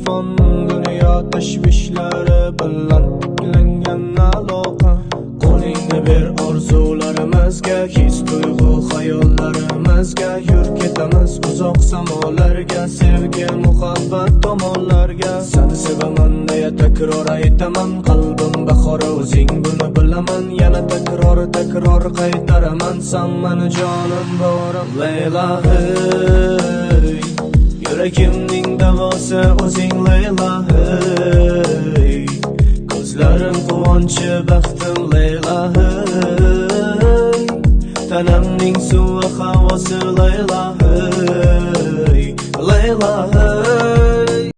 telefon, dunyo tashvishlari bilan tiklangan aloqa. Qo'lingni ber orzularimizga, his tuyg'u xayollarimizga, yur ketamiz uzoq samolarga, sevgi muhabbat tomonlarga. Seni sevaman deya takror aytaman, qalbim bahori o'zing buni bilaman, yana takror takror qaytaraman, san meni jonim borim. Layla hey, yuragimning davosi o'zing Layla hey, ko'zlarim quvonchi baxtim Layla hey, tanamning suvi havosi Layla hey, Layla.